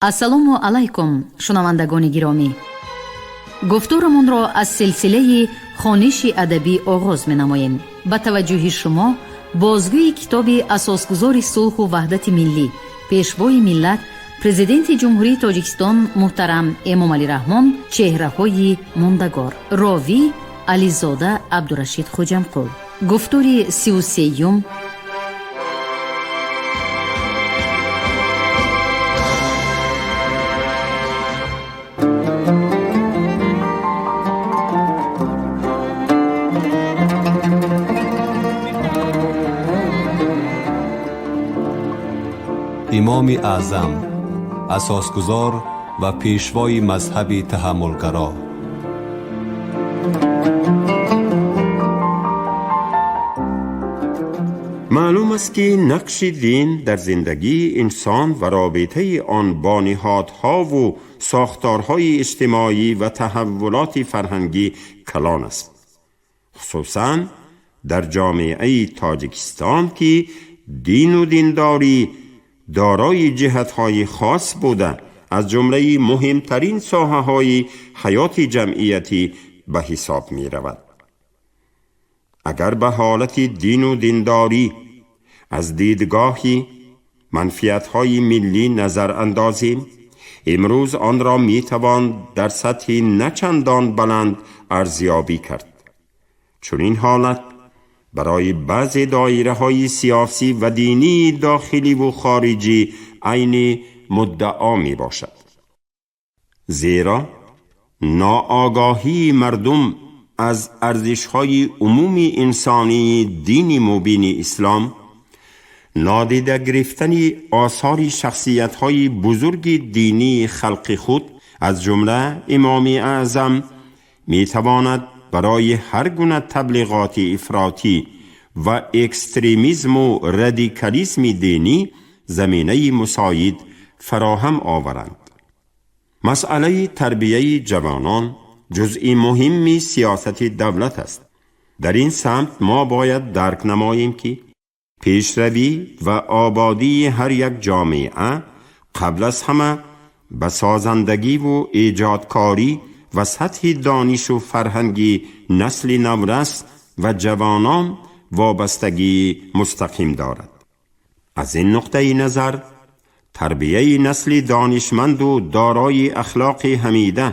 Ассалому алайкум, шунавандагони гиромӣ. Гуфторамонро аз силсилаи хониши адабӣ оғоз менамоем. Ба таваҷҷӯҳи шумо бозгӯи китоби асосгузори сулҳу ваҳдати миллӣ, пешвои миллат, Президенти Ҷумҳурии Тоҷикистон муҳтарам Эмомалӣ Раҳмон «Чеҳраҳои мондагор». Ровӣ Ализода Абдурашид Хоҷамқул. Гуфтори 33-юм. Имоми Аъзам, асосгузор ва пешвои мазҳаби таҳаммулгаро. Маълум аст, ки нақши дин дар зиндагии инсон ва робитаи он бо ниҳодҳову сохторҳои иҷтимоӣ ва таҳаввулоти фарҳангӣ калон аст, хусусан дар ҷомеаи Тоҷикистон, ки дину диндорӣ дорои ҷиҳатҳои хос буда, аз ҷумлаи муҳимтарин соҳаҳои ҳаёти ҷамъиятӣ ба ҳисоб меравад. Агар ба ҳолати дину диндорӣ аз дидгоҳи манфиатҳои миллӣ назар андозем, имрӯз онро метавон дар сатҳи на чандон баланд арзёбӣ кард. Чунин ҳолат барои баъзе доираҳои сиёсӣ ва динии дохиливу хориҷӣ айни муддао мебошад, зеро ноогоҳии мардум аз арзишҳои умуми инсонии дини мубини ислом, нодида гирифтани осори шахсиятҳои бузурги динии халқи худ, аз ҷумла Имоми Аъзам, метавонад барои ҳар гуна таблиғоти ифротӣ ва экстремизму радикализми динӣ заминаи мусоид фароҳам оваранд. Масъалаи тарбияи ҷавонон ҷузъи муҳимми сиёсати давлат аст. Дар ин самт мо бояд дарк намоем, ки пешравӣ ва ободии ҳар як ҷомеа қабл аз ҳама ба созандагиву эҷодкорӣ ва сатҳи донишу фарҳанги насли наврас ва ҷавонон вобастагии мустақим дорад. Аз ин нуқтаи назар тарбияи насли донишманду дорои ахлоқи ҳамида,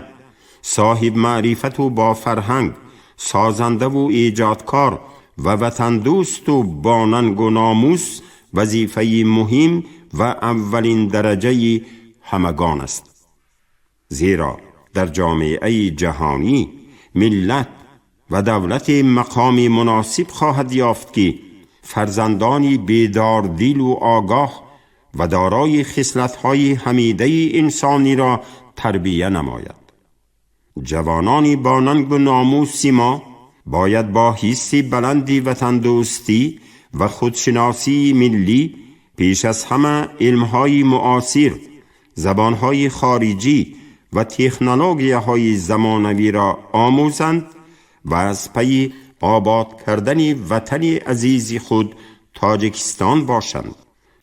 соҳибмаърифату бофарҳанг, созандаву эҷодкор ва ватандӯсту бо нангу номус вазифаи муҳим ва аввалин дараҷаи ҳамагон аст, зеро дар ҷомеаи ҷаҳонӣ миллат ва давлати мақоми муносиб хоҳад ёфт, ки фарзандони бедордилу огоҳ ва дорои хислатҳои ҳамидаи инсониро тарбия намояд. Ҷавонони бо нангу номуси мо бояд бо ҳисси баланди ватандӯстӣ ва худшиносии миллӣ пеш аз ҳама илмҳои муосир, забонҳои хориҷӣ ва технологияҳои замонавиро омӯзанд ва аз пайи обод кардани ватани азизи худ Тоҷикистон бошанд,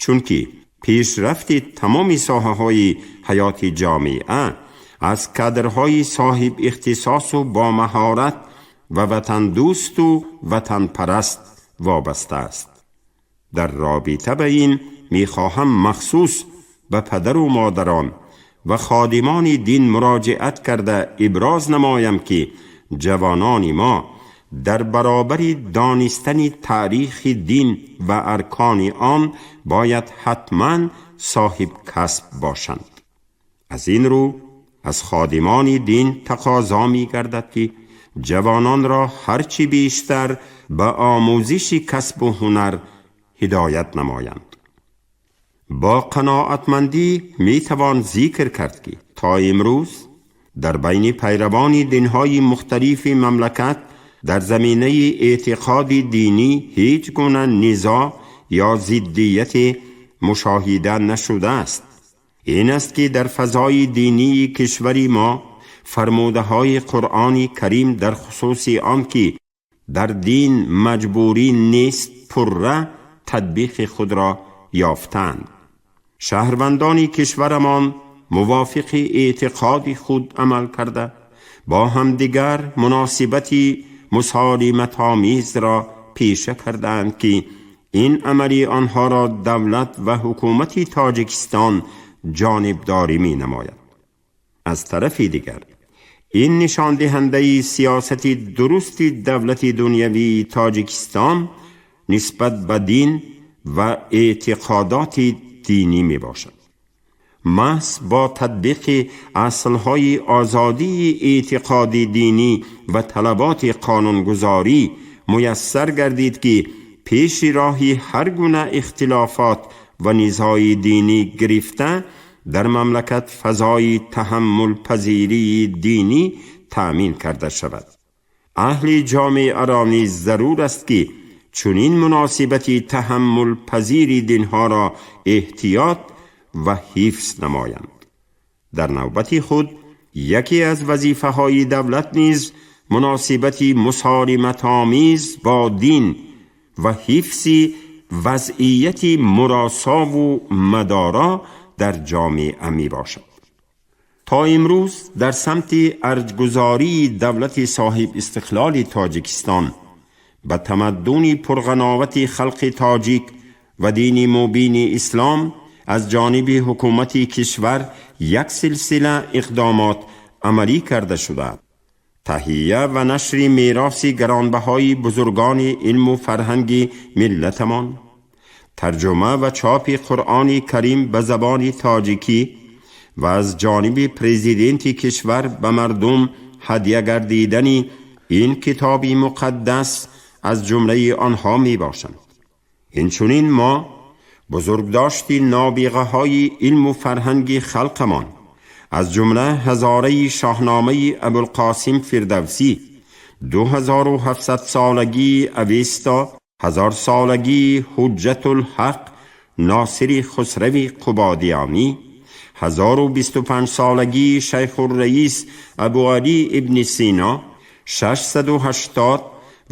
чунки пешрафти тамоми соҳаҳои ҳаёти ҷомеа аз кадрҳои соҳибихтисосу бомаҳорат ва ватандӯсту ватанпараст вобаста аст. Дар робита ба ин мехоҳам махсус ба падару модарон ва ходимони дин муроҷиат карда иброз намоям, ки ҷавонони мо дар баробари донистани таърихи дин ва аркони он бояд ҳатман соҳиб касб бошанд. Аз ин рӯ аз ходимони дин тақозо мегардад, ки ҷавононро ҳарчи бештар ба омӯзиши касбу ҳунар ҳидоят намоянд. Бо қаноатмандӣ метавон зикр кард, ки то имрӯз дар байни пайравони динҳои мухталифи мамлакат дар заминаи эътиқоди динӣ ҳеҷ гуна низоъ ё зиддияте мушоҳида нашудааст. Ин аст, ки дар фазои динии кишвари мо фармудаҳои Қуръони Карим дар хусуси он ки дар дин маҷбурӣ нест пурра татбиқи худро ёфтанд. Шаҳрвандони кишварамон موافق اعتقاد خود عمل کرده با همدیگر مناسبتی مسالمت آمیز را پیشه کردند که این عملی آنها را دولت و حکومت تاجیکستان جانبداری می نماید. از طرف دیگر این نشان دهنده سیاست درست دولت دنیوی تاجیکستان نسبت به دین و اعتقادات دینی می باشد. محض با تطبیق اصلهای آزادی اعتقاد دینی و طلبات قانونگذاری میسر گردید که پیش راهی هر گونه اختلافات و نزاع دینی گرفته در مملکت فضای تحمل پذیری دینی تأمین کرده شود. اهل جامعه را نیز ضرور است که چنین مناسبتی تحمل پذیر دینها را احتیاط و حفظ نمایند. در نوبت خود یکی از وظیفه های دولت نیز مناسبتی مسالمت آمیز با دین و حفظ وضعیت مراسا و مدارا در جامعه می باشد. تا امروز در سمت ارجگذاری دولت صاحب استقلال تاجیکستان به تمدن پرغناوت خلق تاجیک و دین مبین اسلام از جانب حکومت کشور یک سلسله اقدامات عملی کرده شده. تهیه و نشر میراث گرانبهای بزرگان علم و فرهنگ ملتمان، ترجمه و چاپ قرآن کریم به زبان تاجیکی و از جانب پرزیدنت کشور به مردم هدیه گردیدن این کتاب مقدس از جمله آنها می باشند. اینچنین ما بزرگداشت نابغه های علم و فرهنگ خلقمان از جمله هزاره شاهنامه ابوالقاسم فردوسی، 2700 سالگی اوستا، 1000 سالگی حجت الحق ناصر خسروی قبادیانی، 1025 سالگی شیخ الرئیس ابو علی ابن سینا، 680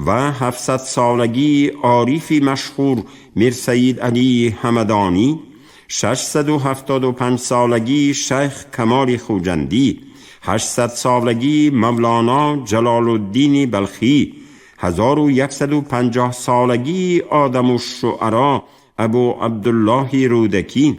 و 700 سالگی عارف مشهور میرسید علی همدانی، 675 سالگی شیخ کمال خوجندی، 800 سالگی مولانا جلال الدین بلخی، 1150 سالگی آدم الشعراء ابو عبدالله رودکی،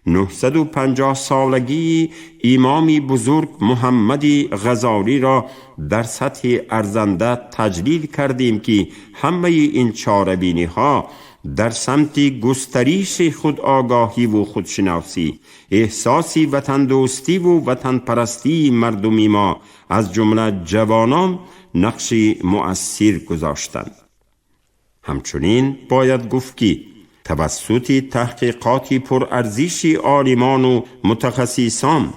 950 سالگی امام بزرگ محمد غزالی را در سطح ارزنده تجلیل کردیم که همه این چاربینی ها در سمت گستریش خود آگاهی و خودشناسی، احساسی وطن دوستی و وطن پرستی مردمی ما از جمله جوانان نقش مؤثر گذاشتند. همچنین باید گفت که توسط تحقیقات پرارزش عالمان و متخصصان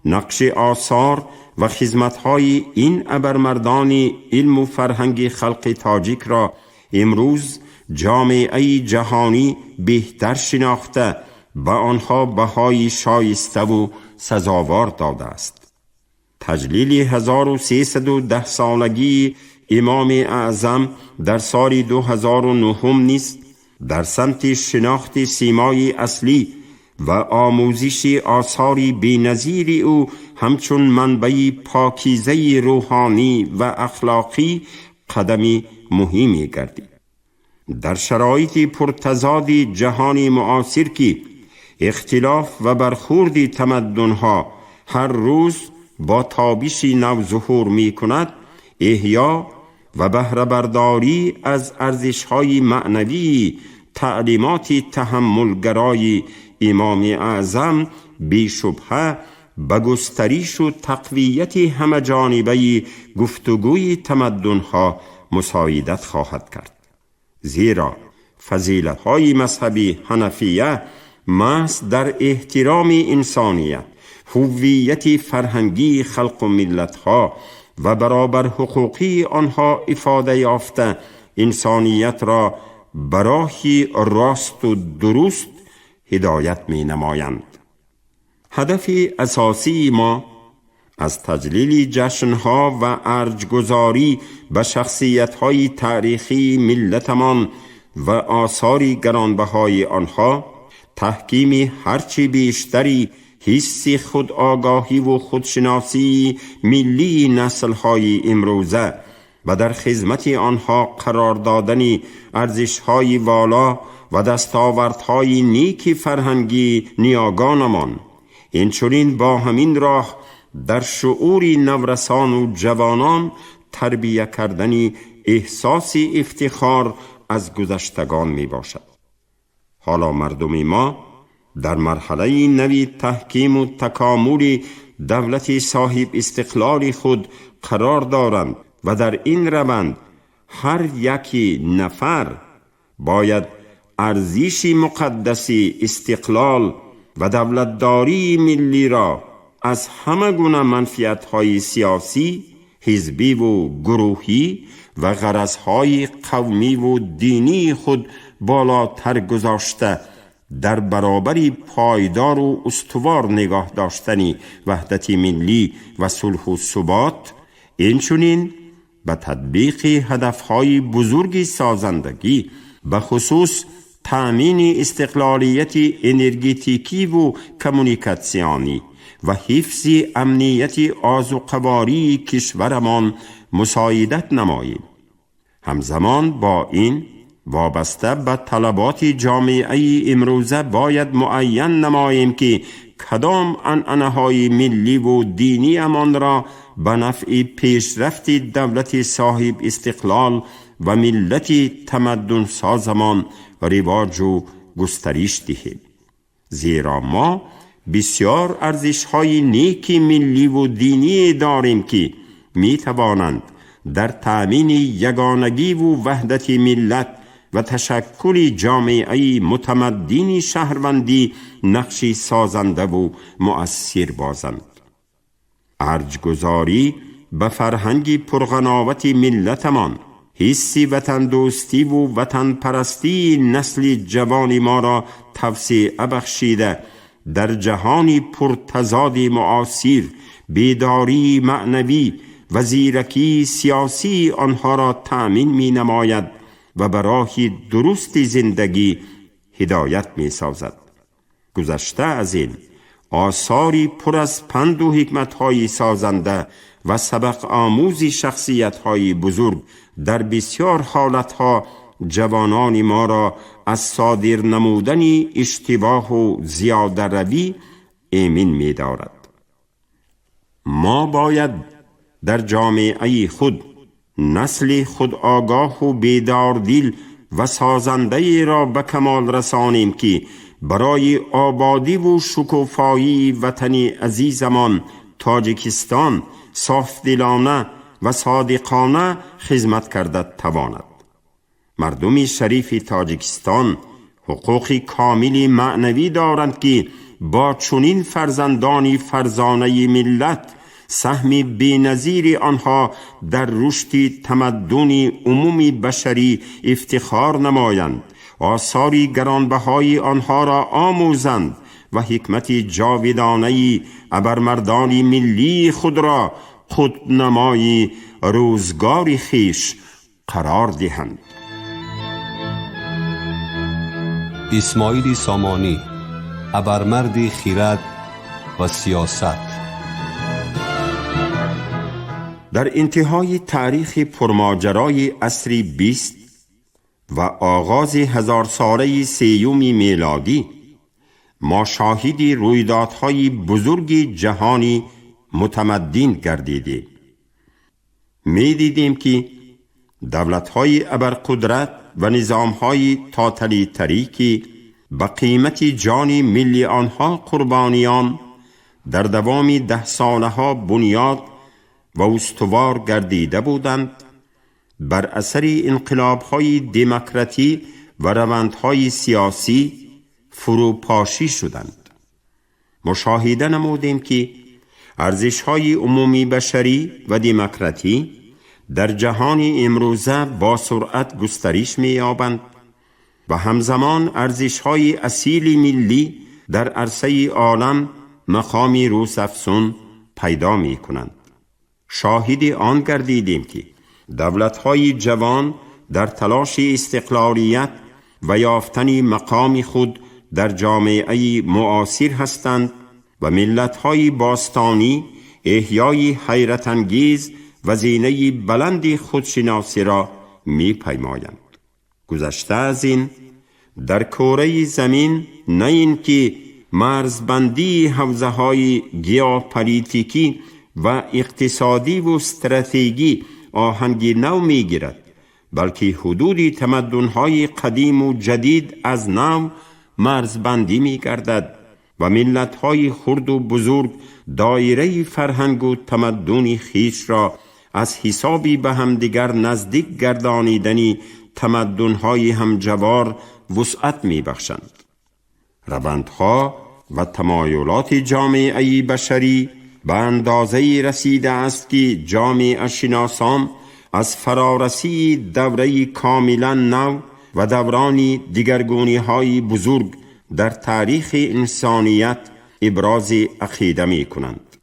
نقش آثار و خدمت‌های این ابرمردان علم و فرهنگ خلق تاجیک را امروز جامعه جهانی بهتر شناخته به آنها بهای شایسته و سزاوار داده است. تجلیل 1310 سالگی امام اعظم در سال 2009 نیز در سمت شناخت سیمای اصلی و آموزش آثار بی‌نظیر او همچون منبع پاکیزه روحانی و اخلاقی قدم مهمی گردید. در شرایط پرتضاد جهان معاصر که اختلاف و برخورد تمدن‌ها هر روز با تابش نو ظهور می‌کند، احیا و بهره برداری از ارزش‌های معنوی تعلیمات تحملگرای امام اعظم بی‌شبهه به گسترش و تقویت همه جانبه گفتگوی تمدن‌ها مساعدت خواهد کرد. زیرا فضیلت‌های مذهبی حنفیه محض در احترام انسانیت، هویت فرهنگی خلق و ملت‌ها و برابر حقوقی آنها افاده یافته انسانیت را برای راست و درست هدایت می نمایند. هدف اساسی ما از تجلیل جشنها و ارجگذاری به شخصیت‌های تاریخی ملتمان و آثار گرانبهای آنها، تحکیم هرچی بیشتری ҳисси худогоҳиву худшиносии миллии наслҳои имрӯза ва дар хизмати онҳо қарор додани арзишҳои воло ва дастовардҳои неки фарҳангии ниёгонамон, инчунин бо ҳамин роҳ дар шуъури наврасону ҷавонон тарбия кардани эҳсоси ифтихор аз гузаштагон мебошад. Ҳоло мардуми мо дар марҳалаи нави таҳкиму такомули давлати соҳибистиқлоли худ қарор доранд ва дар ин раванд ҳар яки нафар бояд арзиши муқаддаси истиқлол ва давлатдории миллиро аз ҳама гуна манфиатҳои сиёсӣ, ҳизбиву гурӯҳӣ ва ғаразҳои қавмиву динии худ болотар гузошта, дар баробари пойдору устувор нигоҳ доштани ваҳдати миллӣ ва сулҳу субот, инчунин ба татбиқи ҳадафҳои бузурги созандагӣ, бахусус таъмини истиқлолияти энергетикиву коммуникатсионӣ ва ҳифзи амнияти озуқавории кишварамон мусоидат намоем. Ҳамзамон бо ин, вобаста ба талаботи ҷомеаи имрӯза бояд муайян намоем, ки кадом анъанаҳои милливу диниамонро ба нафъи пешрафти давлати соҳибистиқлол ва миллати тамаддунсозамон ривоҷу густариш диҳем, зеро мо бисёр арзишҳои неки милливу диние дорем, ки метавонанд дар таъмини ягонагиву ваҳдати миллат ва ташаккули ҷомеаи мутамаддини шаҳрвандӣ нақши созандаву муассир бозанд. Арҷгузорӣ ба фарҳанги пурғановати миллатамон ҳисси ватандӯстиву ватанпарастии насли ҷавони моро тавсеа бахшида, дар ҷаҳони пуртазоди муосир бедории маънавӣ ва зиракии сиёсии онҳоро таъмин менамояд ва ба роҳи дурусти зиндагӣ ҳидоят месозад. Гузашта аз ин, осори пур аз панду ҳикматҳои созанда ва сабақомӯзи шахсиятҳои бузург дар бисёр ҳолатҳо ҷавонони моро аз содир намудани иштибоҳу зиёдаравӣ эмин медорад. Мо бояд дар ҷомеаи худ насли худогоҳу бедордил ва созандаеро ба камол расонем, ки барои ободиву шукуфоии ватани азизамон Тоҷикистон софдилона ва содиқона хизмат карда тавонад. Мардуми шарифи Тоҷикистон ҳуқуқи комили маънавӣ доранд, ки бо чунин фарзандони фарзонаи миллат, саҳми беназири онҳо дар рушди тамаддуни умуми башарӣ ифтихор намоянд, осори гаронбаҳои онҳоро омӯзанд ва ҳикмати ҷовидонаи абармардони миллии худро қутбнамои рӯзгори хеш қарор диҳанд. Исмоили Сомонӣ, абармарди хирад ва сиёсат. Дар интиҳои таърихи пурмоҷарои асри 20 ва оғози ҳазорсолаи сеюми мелодӣ мо шоҳиди рӯйдодҳои бузурги ҷаҳони мутамаддин гардидем. Медидем, ки давлатҳои абарқудрат ва низомҳои тоталитарӣ, ки ба қимати ҷони миллионҳо қурбониён дар давоми даҳсолаҳо бунёд ва устувор гардида буданд, бар асари инқилобҳои демократӣ ва равандҳои сиёсӣ фурӯпошӣ шуданд. Мушоҳида намудем, ки арзишҳои умумии башарӣ ва демократӣ дар ҷаҳони имрӯза бо суръат густариш меёбанд ва ҳамзамон арзишҳои асили миллӣ дар арсаи олам мақоми рӯзафзун пайдо мекунанд. Шоҳиди он гардидем, ки давлатҳои ҷавон дар талоши истиқлолият ва ёфтани мақоми худ дар ҷомеаи муосир ҳастанд. و ملت‌های باستانی احیای حیرت انگیز و زینه بلند خودشناسی را می‌پیمایند. گذشته از این، در کره زمین نه اینکه مرزبندی حوزه‌های گیوپلیتیکی و اقتصادی و استراتژی آهنگ نو می‌گیرد، بلکه حدود تمدن‌های قدیم و جدید از نو مرزبندی می‌گردد و ملت‌های خرد و بزرگ دایره فرهنگ و تمدن خویش را از حسابی به همدیگر نزدیک گردانیدن تمدن‌های همجوار وسعت می‌بخشند. روندها و تمایلات جامعه بشری به اندازه رسیده است که جامعه شناسان از فرارسی دوره کاملا نو و دوران دیگرگونی‌های بزرگ در تاریخ انسانیت ابراز عقیده می‌کنند.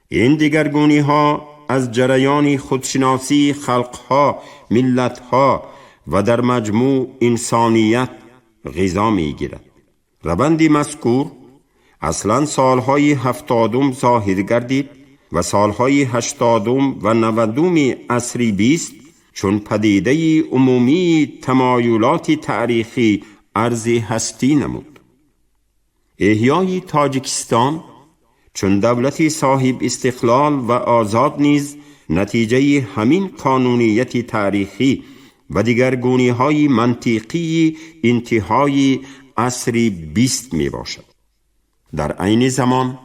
این دیگرگونی‌ها از جریان خودشناسی خلق‌ها، ملت‌ها و در مجموع انسانیت غذا می‌گیرد. روند مذکور اصلا سالهای 70 ظاهر گردید و سالهای 80 و 90 عصر 20 چون پدیده عمومی تمایلات تاریخی عرض هستی نمود. احیای تاجیکستان چون دولت صاحب استقلال و آزاد نیز نتیجه همین قانونیت تاریخی و دیگرگونی‌های منطقی انتهای عصر 20 می باشد. در عین زمان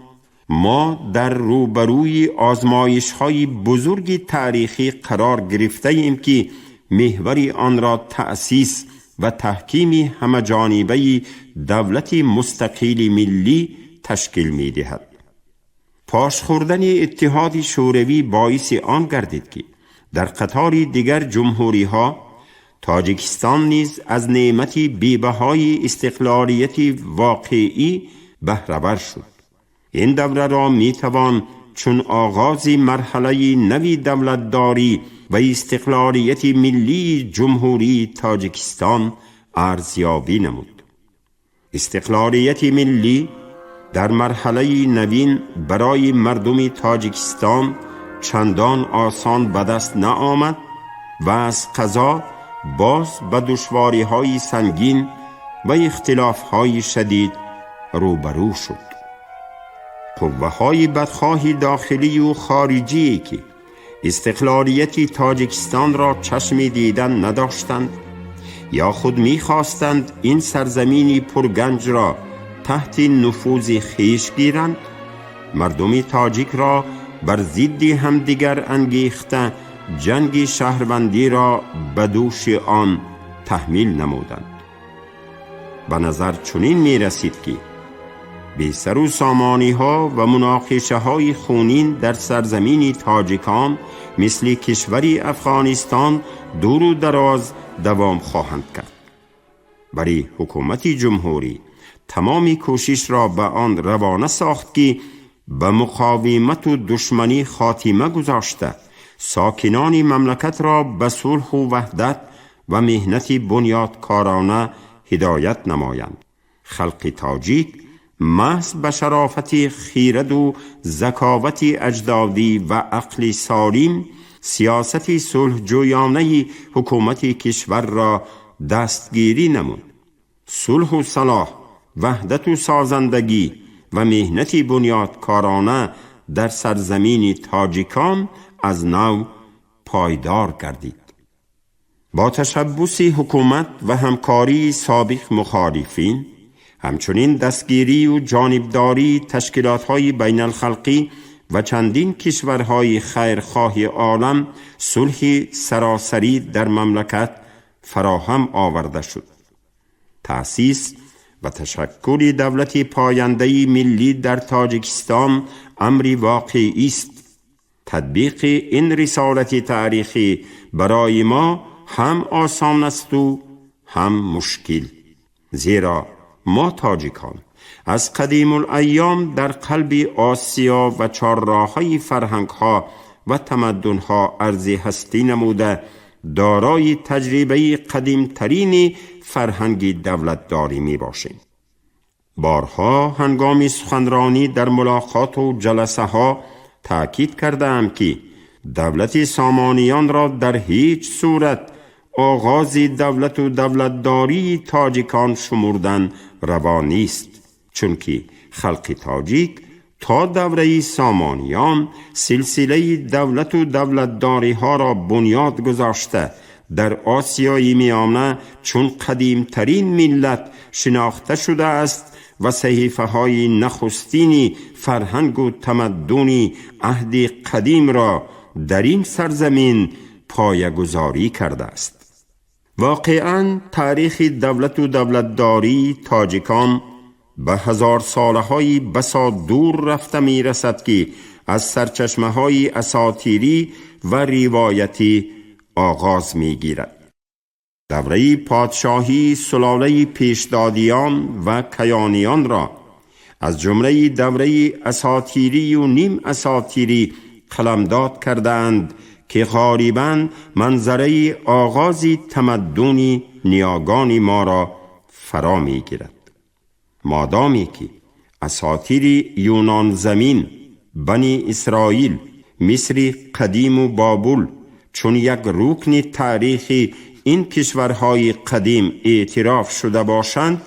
ما در روبروی آزمایش‌های بزرگ تاریخی قرار گرفته ایم که محور آن را تأسیس و تحکیم همه‌جانبه دولت مستقل ملی تشکیل می‌دهد. پاش خوردن اتحاد شوروی باعث آن گردید که در قطار دیگر جمهوری‌ها تاجیکستان نیز از نعمت بی‌بهای استقلالیت واقعی بهره‌ور شد. این دوره را می‌توان چون آغاز مرحله نوی دولتداری و استقلالیت ملی جمهوری تاجیکستان ارزیابی نمود. استقلالیت ملی در مرحله نوین برای مردم تاجیکستان چندان آسان به دست نآمد و از قضا باز به دشواری‌های سنگین و اختلاف‌های شدید روبرو شد. قوه‌های بدخواه داخلی و خارجی که استقلالیت تاجیکستان را چشم دیدن نداشتند یا خود می‌خواستند این سرزمین پرگنج را تحت نفوذ خویش گیرند، مردم تاجیک را بر ضد همدیگر انگیخته جنگ شهروندی را به دوش آن تحمیل نمودند. به نظر چنین می‌رسید که بی سر و سامانی ها و مناقشه های خونین در سرزمین تاجیکان مثل کشور افغانستان دور و دراز دوام خواهند کرد. برای حکومت جمهوری تمام کوشش را به آن روانه ساخت که به مقاومت و دشمنی خاتمه گذاشته ساکنان مملکت را به صلح و وحدت و مهنت بنیادکارانه هدایت نمایند. خلق تاجیک محض به شرافت خیرد و ذکاوت اجدادی و عقل سالم سیاست صلحجویانه حکومت کشور را دستگیری نمود. صلح و صلاح، وحدت و سازندگی و مهنت بنیادکارانه در سرزمین تاجیکان از نو پایدار گردید. با تشبث حکومت و همکاری سابق مخالفین، همچنین دستگیری و جانبداری تشکیلات‌های بین الخلقی و چندین کشورهای خیرخواه عالم، صلح سراسری در مملکت فراهم آورده شد. تأسیس و تشکل دولت پاینده ملی در تاجیکستان امری واقعی است. تطبیق این رسالت تاریخی برای ما هم آسان است و هم مشکل، زیرا ما تاجیکان از قدیم الایام در قلب آسیا و چهارراه‌های فرهنگ‌ها و تمدن‌ها عرض هستی نموده دارای تجربه قدیمترین فرهنگ دولتداری می باشیم. Борҳо ҳангоми суханронӣ дар мулоқоту ҷаласаҳо таъкид кардаам, ки давлати Сомониёнро дар ҳеҷ сурат оғози давлату давлатдории тоҷикон шумурдан раво нест, чунки халқи тоҷик то давраи Сомониён силсилаи давлату давлатдориҳоро бунёд гузошта, дар Осиёи Миёна чун қадимтарин миллат шинохта шудааст ва саҳифаҳои нахустини фарҳангу тамаддуни аҳди қадимро дар ин сарзамин поягузорӣ кардааст. Воқеан, таърихи давлату давлатдории тоҷикон ба ҳазорсолаҳои басо дур рафта мерасад, ки аз сарчашмаҳои асотирӣ ва ривоятӣ оғоз мегирад. Давраи подшоҳии сулолаи Пешдодиён ва Каёниёнро аз ҷумлаи давраи асотирию ним асотирӣ қаламдод кардаанд, ки ғолибан манзараи оғози тамаддуни ниёгони моро фаро мегирад. Модоме ки асотири Юнонзамин, Бани Исроил, Мисри қадиму Бобул чун як рукни таърихи ин кишварҳои қадим эътироф шуда бошанд,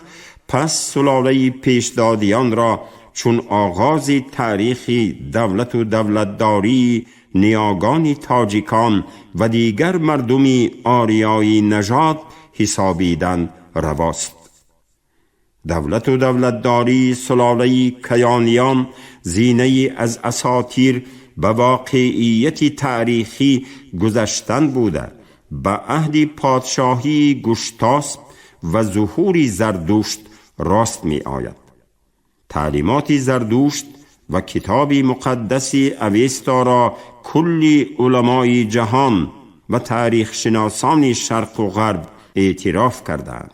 пас сулолаи Пешдодиёнро чун оғози таърихи давлату давлатдории ниёгони тоҷикон ва дигар мардуми ориёи нажод ҳисобидан равост. Давлату давлатдории сулолаи Каёниён зинае аз асотир ба воқеияти таърихӣ гузаштан буда, ба аҳди подшоҳии Гуштосп ва зуҳури Зардушт рост меояд. Таълимоти Зардушт ва китоби муқаддаси Авесторо кулли уламои ҷаҳон ва таърихшиносони шарқу ғарб эътироф кардаанд.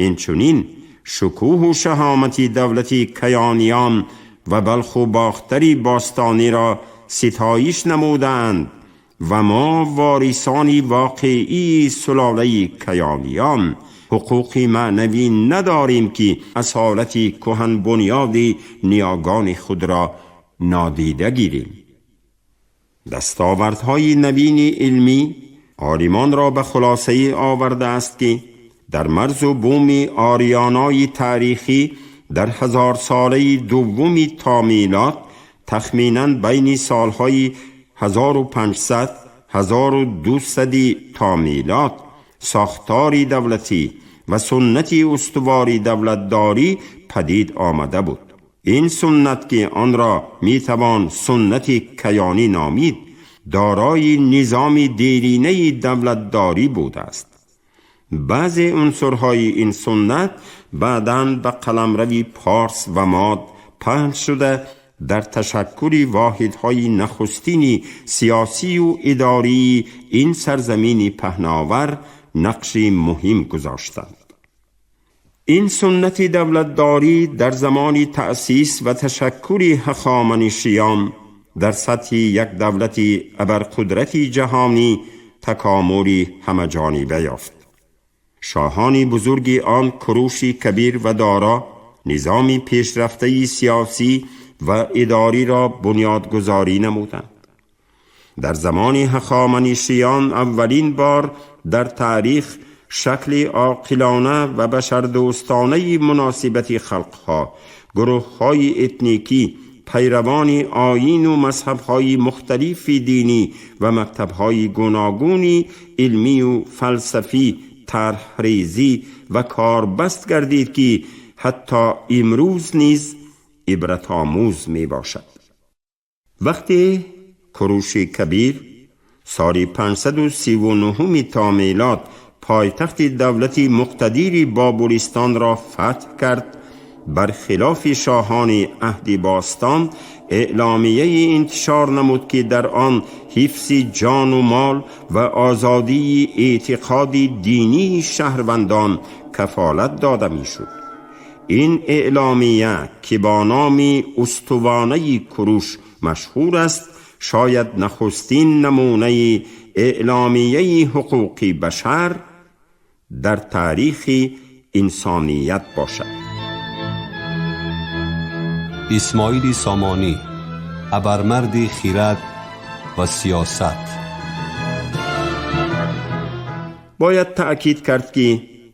Инчунин шукӯҳу шаҳомати давлати Каёниён ва Балху Бохтари бостониро ситоиш намудаанд ва мо, ворисони воқеии сулолаи Каёниён, ҳуқуқи маънавӣ надорем, ки асолати кӯҳанбунёди ниёгони худро нодида гирем. Дастовардҳои навини илмӣ олимонро ба хулосае овардааст, ки дар марзу буми Ориёнои таърихӣ дар ҳазорсолаи дуввуми то милод, тахминан байни солҳои 1500 1200 то милод, сохтори давлатӣ ва суннати устувори давлатдорӣ падид омада буд. Ин суннат, ки онро метавон суннати каёнӣ номид, дорои низоми деринаи давлатдорӣ будааст. Баъзе унсурҳои ин суннат баъдан ба қаламрави Порс ва Мод паҳн шуда, дар ташаккули воҳидҳои нахустини сиёсию идории ин сарзамини паҳновар нақши муҳим гузоштанд. Ин суннати давлатдорӣ дар замони таъсис ва ташаккули Ҳахоманишиён дар сатҳи як давлати абарқудрати ҷаҳонӣ такомули ҳамаҷониба ёфт. Шоҳони бузурги он, Куруши Кабир ва Доро, низоми пешрафтаи сиёсӣ ва идориро бунёдгузорӣ намуданд. Дар замони Ҳахоманишиён аввалин бор дар таърих шакли оқилона ва башардӯстонаи муносибати халқҳо, гурӯҳҳои этникӣ, пайравони оину мазҳабҳои мухталифи динӣ ва мактабҳои гуногуни илмию фалсафӣ тарҳрезӣ ва корбаст гардид, ки ҳатто имрӯз низ ибратомӯз мебошад. Вақте Куруши Кабир соли 539 то мелод пойтахти давлати муқтадири Бобулистонро фатҳ кард, бархилофи шоҳони аҳди бостон эъломияе интишор намуд, ки дар он ҳифзи ҷону мол ва озодии эътиқоди динии шаҳрвандон кафолат дода мешуд. Ин эъломия, ки бо номи Устувонаи Куруш машҳур аст, шояд нахустин намунаи эъломияи ҳуқуқи башар дар таърихи инсоният бошад. Исмоили Сомонӣ, абармарди хирад ва сиёсат. Бояд таъкид кард, ки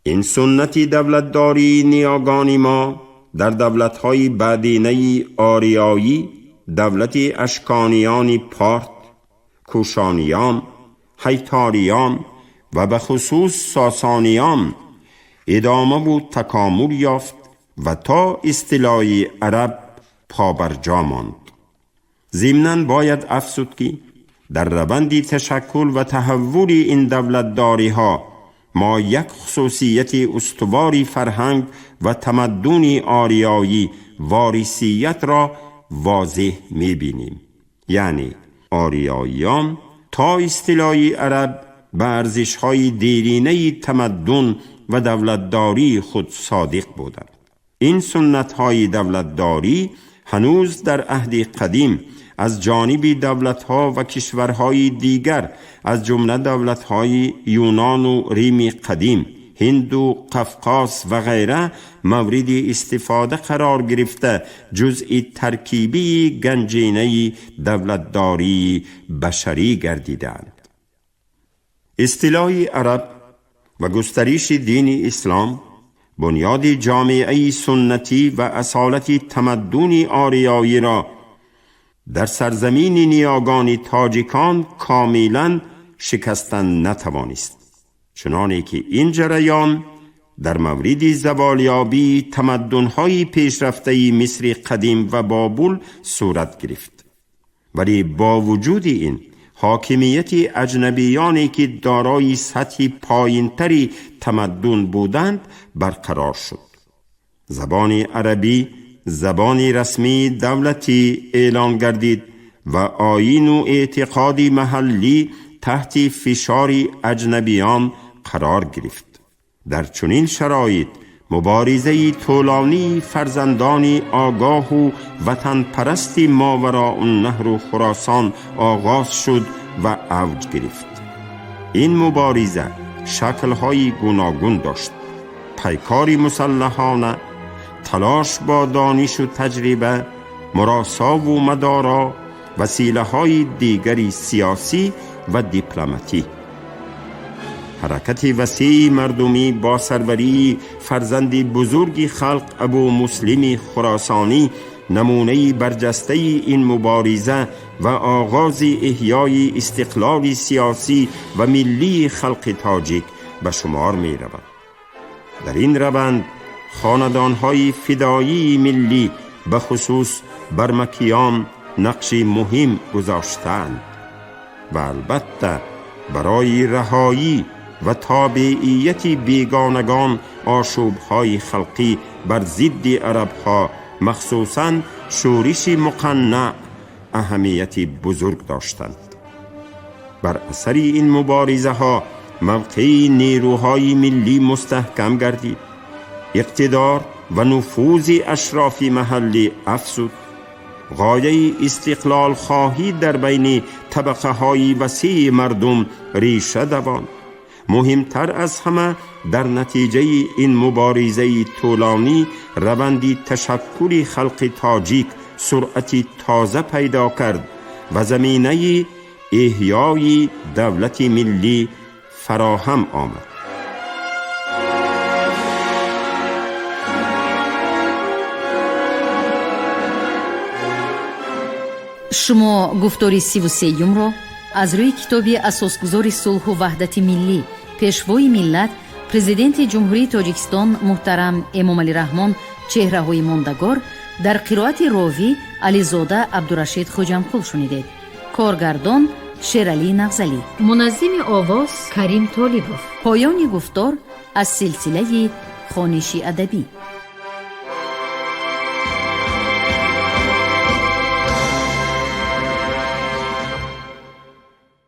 ин суннати давлатдории ниёгони мо дар давлатҳои баъдинаи ориёӣ, давлати ашкониёни порт, кӯшониён, ҳайтолиён ва ба хусус сосониён идомаву такомул ёфт ва то истилои араб побарҷо монд. Зимнан бояд афзуд, ки дар раванди ташаккул ва таҳаввули ин давлатдориҳо мо як хусусияти устувори фарҳанг ва тамаддуни ориёӣ ворисиятро возеҳ мебинем. Яъне ориёиён то истилои араб ба арзишҳои деринаи тамаддун ва давлатдории худ содиқ буданд. Ин суннатҳои давлатдорӣ ҳанӯз дар аҳди қадим аз ҷониби давлатҳо ва кишварҳои дигар, аз ҷумла давлатҳои Юнону Рими қадим, Ҳинду Қафқос ва ғайра мавриди истифода қарор гирифта, ҷузъи таркибии ганҷинаи давлатдории башарӣ гардидаанд. Истилои араб ва густариши дини ислом бунёди ҷомеаи суннатӣ ва асолати тамаддуни ориёиро дар сарзамини ниёгони тоҷикон комилан шикастан натавонист, чуноне ки ин ҷараён дар мавриди заволёбии тамаддунҳои пешрафтаи Мисри қадим ва Бобул сурат гирифт. Вале бо вуҷуди ин, ҳокимияти аҷнабиёне, ки дорои сатҳи поинтари тамаддун буданд, барқарор шуд. Забони арабӣ забони расмии давлатӣ эълон гардид ва оину эътиқоди маҳаллӣ таҳти фишори аҷнабиён қарор гирифт. Дар чунин шароит муборизаи тӯлонии фарзандони огоҳу ватанпарасти Мовароуннаҳру Хуросон оғоз шуд ва авҷ гирифт. Ин мубориза шаклҳои гуногун дошт: пайкори мусаллаҳона, талош бо донишу таҷриба, муросову мадоро, василаҳои дигари сиёсӣ ва дипломатӣ. Ҳаракати васеи мардумӣ бо сарварии фарзанди бузурги халқ Абу Муслими Хуросонӣ намунаи барҷастаи ин мубориза ва оғози эҳёи истиқлоли сиёсӣ ва миллии халқи тоҷик ба шумор меравад. Дар ин раванд хонадонҳои фидоии миллӣ, ба хусус Бармакиён, нақши муҳим гузоштаанд ва албатта барои раҳоӣ ва тобеияти бегонагон ошӯбҳои халқӣ бар зидди арабҳо, махсусан шӯриши Муқаннаъ, аҳамияти бузург доштанд. Бар асари ин муборизаҳо мавқеи нерӯҳои миллӣ мустаҳкам гардид, иқтидор ва нуфузи ашрофи маҳаллӣ афзуд, ғояи истиқлолхоҳӣ дар байни табақаҳои васеи мардум реша давонд. Муҳимтар аз ҳама, дар натиҷаи ин муборизаи тӯлонӣ раванди ташаккули халқи тоҷик суръати тоза пайдо кард ва заминаи эҳёи давлати миллӣ фароҳам омад. Шумо гуфтори 33-юмро аз рӯи китоби асосгузори сулҳу ваҳдати миллӣ, пешвои миллат, Президенти Ҷумҳурии Тоҷикистон муҳтарам Эмомалӣ Раҳмон «Чеҳраҳои мондагор» дар қироати ровӣ Ализода Абдурашид Хоҷамқул шунидед. Коргардон Шералӣ Нағзалӣ, муназзими овоз Карим Толибов. Поёни гуфтор аз силсилаи хониши адабӣ.